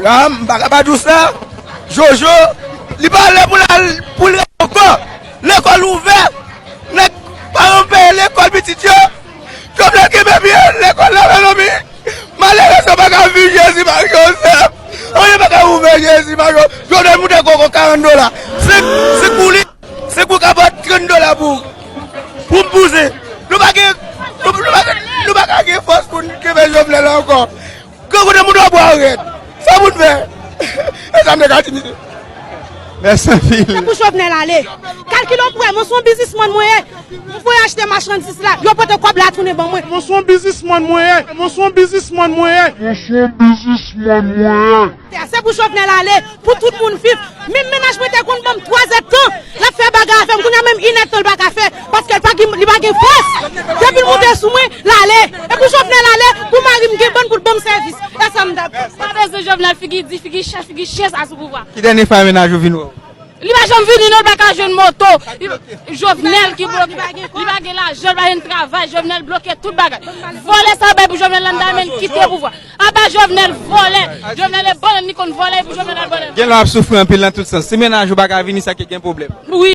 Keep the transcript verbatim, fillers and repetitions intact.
La, m pa ka pa di w sa. Jojo, li pa lè pou l al, pou l rete ankò. Lekòl ouvè. Nèg paran peye lekòl pitit yo. Jovenel kenbe pye lekòl la, mezanmi. Malerèz yo pa ka viv Jezi pa Jozèf. Anyen pa ka ouvè Jezi pa Jozèf. Jovenel moute koko karant dola. Se, se kou li, se kou kapòt trant dola pou, pou m pouse. Nou pa gen, nou, nou pa gen, nou pa ka gen fòs pou n kenbe Jovenel ankò. Gwo kote moun wap bwa rèd. Sa moun fè. E sa m te ka di misye. Mèsi anpil. Se pou Jovenel ale. Kalkile w pou wè, mwen se yon biznismann mwen ye. Mwen voye achte machandiz la. Yo pote kòb la tounen ban mwen. Mwen se yon biznismann mwen ye. Mwen se yon biznismann mwen ye. Mwen se yon biznismann mwen ye. Se pou Jovenel ale. Pou tout moun viv. Menm mennaj mwen te konn ban m twa zèd tan. L ap fè bagay avè m. Kounye a menm inèdtan l pa ka fè. Paske l pa gen, li pa gen fòs. Depi l moute sou mwen, l ale. E pou Jovenel ale, pou mari m gen bann pou l ban m sèvis. E sa m t ap. Pa bezwen Jovenel, figi di, figi chèch, figi chèch a sou pouvwa. Ki dènye fwa mennaj ou vin wè w? Li pa janm vini non, li pa ka jwenn moto. Li, Jovenel ki bloke. Li pa gen lajan, li pa gen travay. Jovenel bloke tout bagay. Vòlè sa bay pou Jovenel la, n ta renmen kite pouvwa. Aba Jovenel vòlè. Jovenel e bann li konn vòlè, e pou Jovenel al vòlè. Gen lè w ap soufri anpil nan tout sans. Si mennaj ou pa ka vini, sa ki gen pwoblèm. Wi.